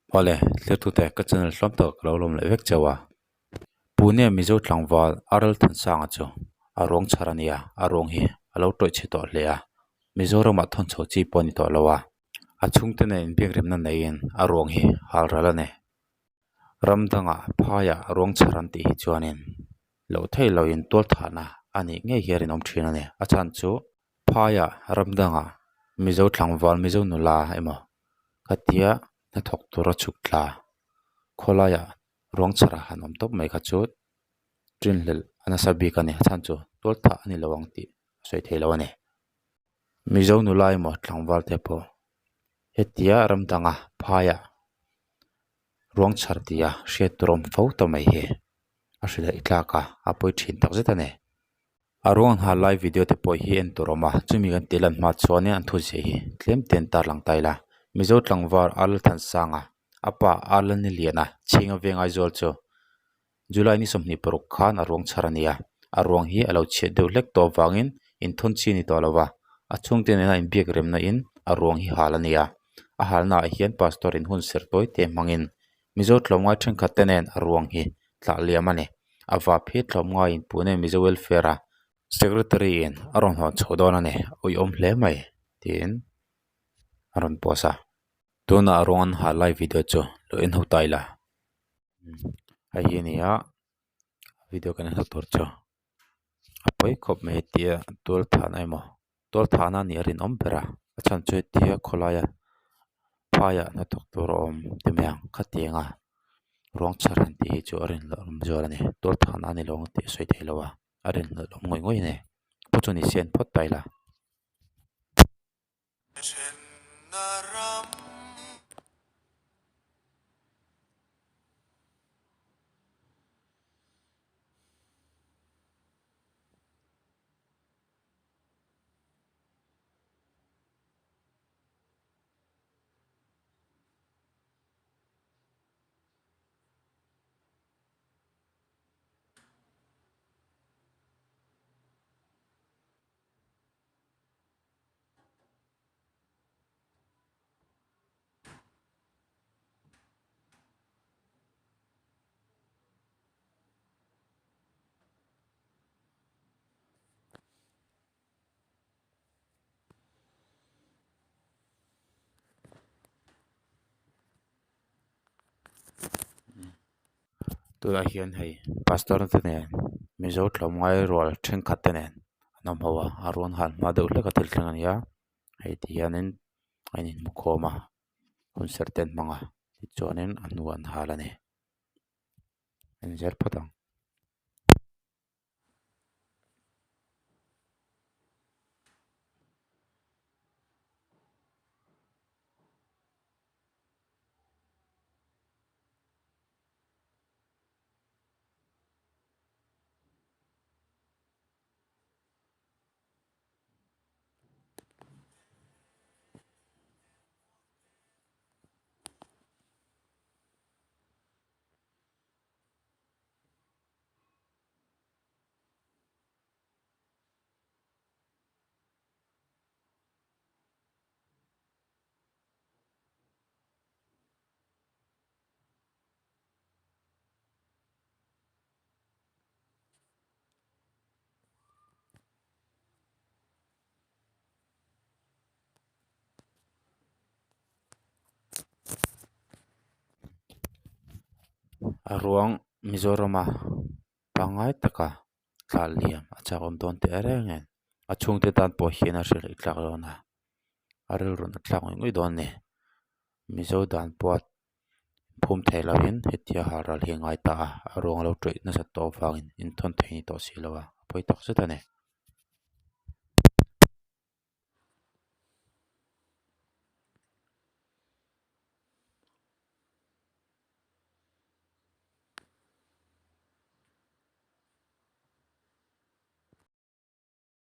Awle, thiltute ka channel hlawm tak ka lo lawm leh vek chauh a. Pune Mizo tlangval Aral Thansanga chu a ruang chhar a nia, a ruang hi a lo tawih chhe tawh hle a. Mizoramah thawn chho chi pawh a ni tawh lo a, a chhungte nen inbiakremna neiin a ruang hi hal ral a ni. Ram dangah phaiah ruang chhar an tih hi chuanin loh theih loin tual thahna a nih ngei hi a rinawm thin a ni. A chhan chu phaiah ram dangah Mizo tlangval Mizo nula emaw khatia hnathawk tura chhuk tla khawlaiah ruang chhar a han awm tawp mai kha chu rinhlelh a nasa bik a ni. A chhan chu tual thah a ni lo ang tih a sawi thei lo a ni. Mizo nula emaw tlangval te pawh hetia ram danga phaiah ruang chhar tia hriat tur a awm fo ta mai hi a hrilh i tlak a, a pawi thin tak zet a ni. A ruang hna lai video te pawh hi en tur a awm a, chumi kan tih lan hma chuanin an thuziah hi tlem te an tarlang ta ila. Mizo tlangval Arlalthansanga a pa Arlalniliana chhinga veng Aizawl chu July ni 26 khan a ruang chhar a ni a, a ruang hi a lo chhiat deuh hlek tawh avangin inthawn chi a ni tawh lo va, a chhungte nena inbiak remna in a ruang hi hal a ni a, a halna ah hian pastor in hun serh tawi te hmangin Mizo tlawmngai thenkhat te nen a ruang hi tlah liam a ni. A vap hi tlawmngaiin Pune Mizo Welfare a Secretary in a rawn hawn chho dawn a ni, uiawm hle mai tiin a rawn post a. Tunah a ruang an hal lai video chu lo en ho ta ila. Hei hi a ni a video kan en ho tur chu a pawi khawp mai hetia tual thahna emaw tual thahna a nih a rinawm ber a a chhan chu hetia khawlaia phaiah hnathawk tur a awm ti mai ang khatiang a ruang chhar han tih hi chu a rinhlelh awm zual a ni tual thahna a ni lo ang tih a sawi thei lo a a rinhlelh awm ngawih ngawih a ni pawh chu ni se an phawt ta ila. Tunah hian hei pastor te nen mizo tlawmngai rual thenkhat te nen an awm ho a a ruang han hma deuh hlek a thil thleng a ni a hei ti hianin a inhmu khawm a hunserh te an hmang a tichuanin a hnuah an hal a ni an zel phawt ang. A ruang Mizorama pangngai taka thla liam a chak awm dawn teh reng em a chhungte tan pawh hian a hrilh tlak dawn a a rilru a thlak ngawih ngawih dawn a ni Mizo dan pawh a phum thei lovin hetia hal ral hi a ngai ta a a ruang a lo tawih nasat tawh avangin inthawn thei a ni tawh si lo a a pawi tak zet a ni.